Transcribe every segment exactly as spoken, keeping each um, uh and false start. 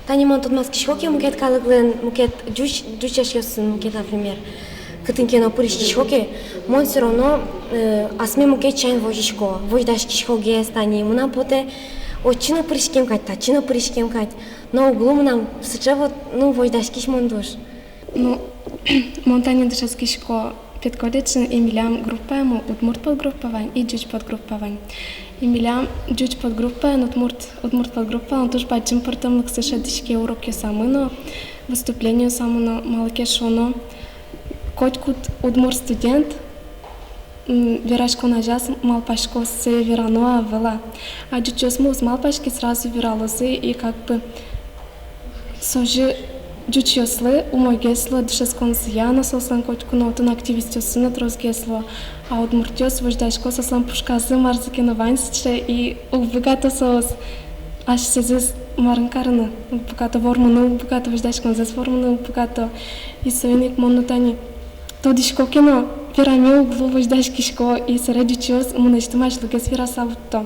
Тани мон тодматскисько ке мукет калыклэн, мукет ӟуч, ӟуч эшъёсын, мукет, например, кытын ке но пыриськисько ке, мон всё равно, э, асме мукет сямен возисько, возьдаськиськогес тани, мынам потэ, отчы но пыриськем кадь, татчы но пыриськем кадь, но уг лу мынам сыӵе вот, ну, возьдаськись мон туж. Ну, мон тани дышетскисько педколледжын, и милям группаямы удмурт подгруппа вань и ӟуч подгруппа вань. И милям ӟуч подгруппаын удмурт, удмурт подгруппалэн туж бадӟым пӧртэмлыксы шӧдӥське урокъёсамы но, выступлениосамы но, малы ке шуоно, котькуд удмурт студент, м, вераськон азяз малпаськоз сое верано-а, ӧвӧл-а. А ӟучъёсмы уз малпаське, сразу вералозы, и как бы со же ӟучъёслы умойгес луэ дышетсконзыя но, соослэн котьку но отын активистъёссы но тросгес луо. А удмуртъёс возьдасько, соослэн пушказы марзэ ке но вань сыӵе, и уг быгато соос асьсэзэс марын карыны, уг быгато вормыны, уг быгато возьдаськонзэс вормыны, уг быгато. И соин ик мон но тани тодӥсько ке но, вераме уг лу, возьдаськисько, и собере ӟучъёс мынэсьтым азьлогес вераса вутто.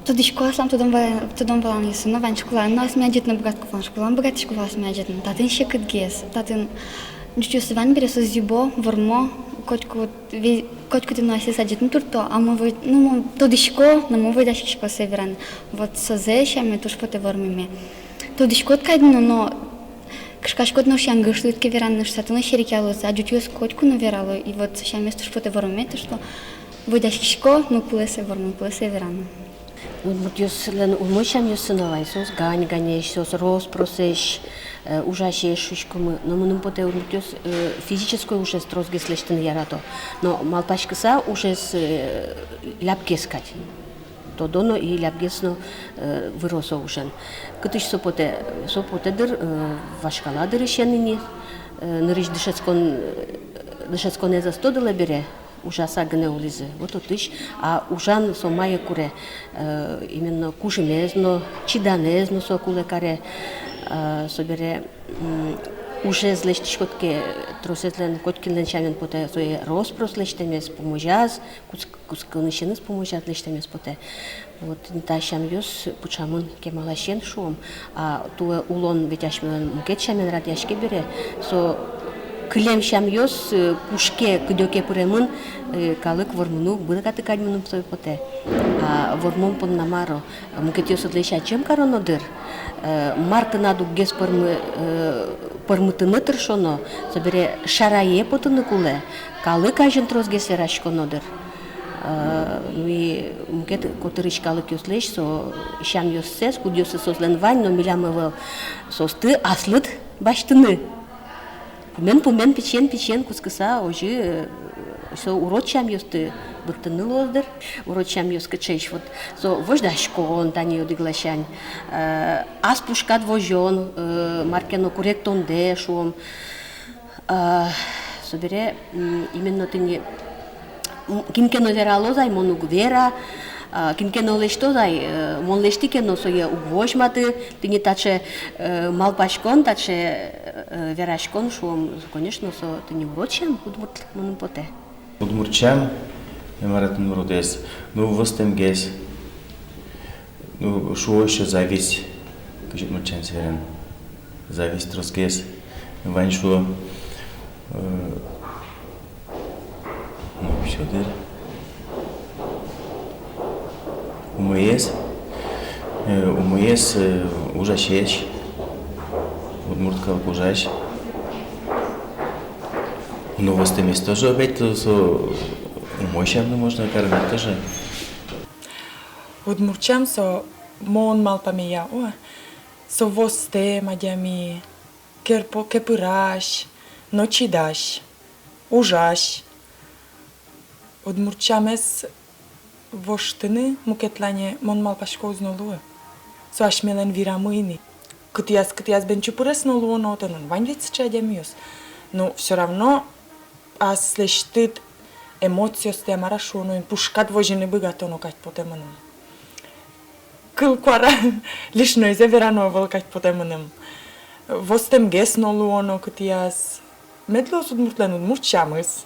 Тодӥсько аслам тодон-валан, тодон-валанъёсы но, вань школаын но асме адӟытыны быгатӥсько вал, школаын быгатӥсько вал асме адӟытыны. Татын секытгес, татын ӟучъёс вань бере, соос зӥбо, вормо, котьку, ве-, котькытын но асьсэс адӟытыны турто, а мон вой-, ну, мон тодӥсько, но мон возьдаськисько сое вераны. Вот созэ сяме туж потэ вормеме. Тодӥськод кадь но, но кышкаськод нош янгыш луид ке вераны, нош татын но серекъялозы, а ӟучъёс котьку но верало, и вот со сямез туж потэ вормеме, то что возьдаськисько, ну, пулэсэ вормыны, пулэсэ вераны. Удмуртъёслэн умой сямъёссы но вань, соос гань-ганесь, соос рос-просэсь, э, ужасесь шуиськомы, но мыным потэ, удмуртъёс, э, физической ужез тросгес лэсьтыны ярато, но малпаськыса ужез, э, лябгес кадь. Тодо но и лябгес но, э, выро со ужен. Кытысь со потэ, со потэ, дыр, э, вашкала дырысен ини, э, нырысь дышетскон, э, дышетсконэз ӧз тодылэ бере, ужаса гинэ улӥзы. Вот отысь, а ужан со мае куре, э, именно кужымез но, чиданэз но со кулэ каре, э, собере, м, ужез лэсьтӥськод ке, тросэзлэн, котькинлэн сямен потэ, сое рос-прос лэсьтэмез, пумозяз, кутск-, кутсконысеныз пумозяз лэсьтэмез потэ. Вот, та сямъёс пыӵамын кемаласен, шуом, а туэ улон ведь асьмелэн мукет сямен радъяське бере, со кылем сямъёс, э, пушке, кыдёке пыремын, э, калык вормыны уг быгаты кадь, мыным сое потэ. А вормон понна мар-о, мукетъёсыдлэсь ачим кароно, дыр, э, мар тынад уггес пӧрмы-, э, пӧрмытыны тыршоно, собере шарае потыны кулэ, калык азьын тросгес вераськоно, дыр. Э, ну и мукет котырысь калыкъёслэсь со сямъёссэс, кудъёсыз соослэн вань, но милям ӧвӧл, соосты аслыд басьтыны. Пумен-пумен, пичиен-пичиен кутскыса, озьы, э, со урод сямъёсты быдтыны луоз, дыр. Урод сямъёс кыӵеесь, вот, со возьдаськон, тани одӥг ласянь, э, ас пушкад возён, э, мар ке но куректондэ, шуом, э, собере, м, именно тӥни, м, кин ке но вералоз ай, мон уг вера, а, кин ке но лэсьтоз ай, э, мон лэсьтӥ ке но, сое уг возьматы, тӥни таӵе, э, малпаськон, таӵе, э, вераськон, шуом, конечно, со тӥни урод сям, удмурт, мыным потэ. Удмурт сям, э, мар татын уродэз, ну, востэмгес. Ну, шуо ещё зависть, кызьы удмурт сямзэ верано. Зависть тросгес вань, шуо. Э, ну, всё, дыр. Умоез, э, умоез, э, ужасесь, удмурт калык ужась. Ну, востэмез тоже опять, э, со умой сямлы можно карыны тоже. Удмурт сям со, мон малпамея, о, со востэм адями, керпо-, кепырась но чидась, ужась. Удмурт сямез воштыны мукетлане, мон малпасько, уз но луы. Со асьмелэн вирамы ини. Кытӥяз, кытӥяз бен чупырес но луоно отын, вань ведь сыӵе адямиос. Ну, всё равно аслэсьтыд эмоциосты, мар-а шуоно, пушкад возьыны быгатоно кадь потэ мыным. Кыл куара лишнойзэ верано ӧвӧл кадь потэ мыным. Востэмгес но луоно кытӥяз. Мед луоз удмуртлэн удмурт сямыз.